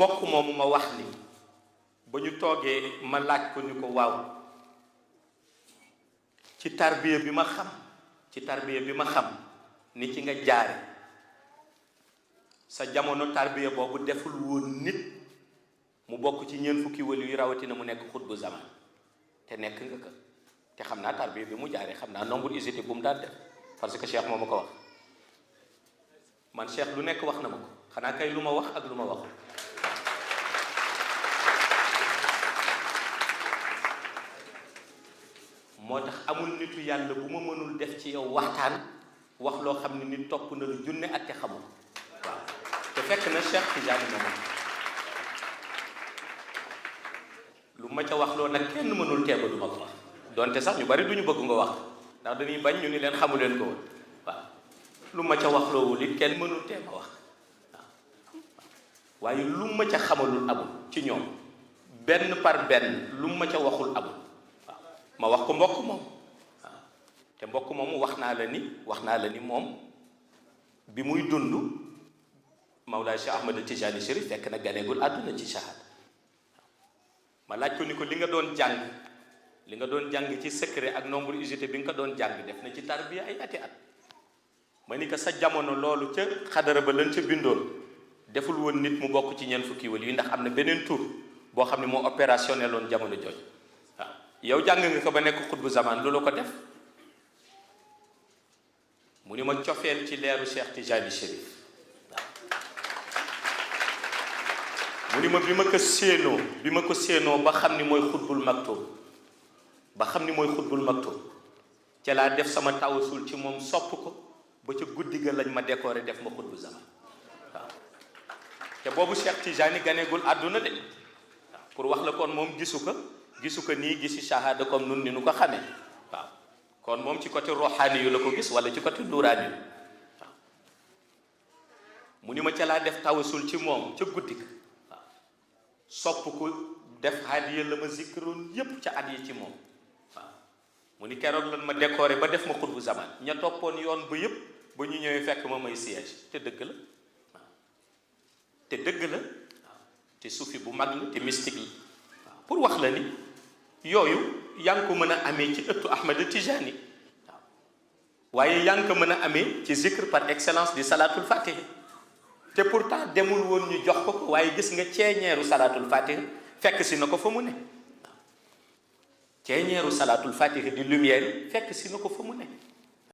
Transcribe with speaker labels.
Speaker 1: bokk moomu ma wax ni ba ñu toogee ma laaj ko ni ko waaw ci tarbiya bi ma xam ni ci nga jaare sa jamono tarbiya boobu deful woon nit mu bokk ci ñeent fukki wali yu rawatina mu nekk xutbu zaman te nekk nga ko te xam naa tarbiya bi mu jaaree xam naa nombre usité bu mu daan def parce que Cheikh moo ma ko wax man Cheikh lu nekk wax na ma ko xanaa kay lu ma wax ak lu ma wax moo tax amul nitu yàlla bu ma mënul def ci yow waxtaan wax loo xam ne nit topp na lu junne at te xamul waaw te fekk na Cheikh Tidiane moom lu ma ca wax loo nag kenn mënul teeba du ma ko wax donte sax ñu bari duñu bëgg nga wax ndax dañuy bañ ñu ni leen xamu leen ko woon waaw lu ma ca wax loowul it kenn mënul teeba wax waaw waaye lu ma ca xamalul amul ci ñoom benn par benn lu ma ca waxul amul waaw ma wax ko mbokk moom waaw te mbokk moomu wax naa la ni moom bi muy dund Mawlaay Cheikh Ahmad Tijani Chérif fekk na ganeegul àdduna ci shahada ma laaj ko ni ko li nga doon jàng ci secret ak nombre usité bi nga ko doon jàng def na ci tarbiya ay ati at ma ni ko sa jamono loolu ca xadara ba lan ca bindoon deful woon nit mu bokk ci ñeent fukki wali yi ndax am na beneen tur boo xam ne moo opérationnel woon jamono jooj waaw yow jàng nga ko ba nekk xutbu zaman loolu ko def mu ni ma cofeel ci leeru Cheikh Tijani Chérif mu ni ma bi ma ko séenoo ba xam ni mooy xutbul maktum ca laa def sama tawasul ci moom sopp ko ba ca guddi ga lañ ma décoré def ma xutbu zaman waaw te boobu Cheikh Tijani ganeegul àdduna de waaw pour wax la kon moom gisu ko nii gisi shahada comme nun ni nu ko xamee waaw kon moom ci côté roxaani yu la ko gis wala ci côté nuraani yu waaw mu ni ma ca laa def tawasul ci moom ca guddi ga waaw sopp ko def hadiya la ma zikroon yépp ca at yi ci moom waaw mu ni keroog lan ma décoré ba def ma xutbu zaman ña toppoon yoon ba yépp ba ñu ñëwee fekk ma may siège te dëgg la waaw te suufi bu mag la te mystique la waaw pour wax la ni yooyu yaa ngi ko mën a amee ci ëttu Ahmad Tijani waaw waaye yaa ngi ko mën a amee ci zikr par excellence di salatul fatiha te pourtant demul woon ñu jox ko waaye gis nga ceeñeeru salatul fatiha fekk si na ko fa mu ne waaw ceeñeeru salatul fatiha di lumière fekk si na ko fa mu ne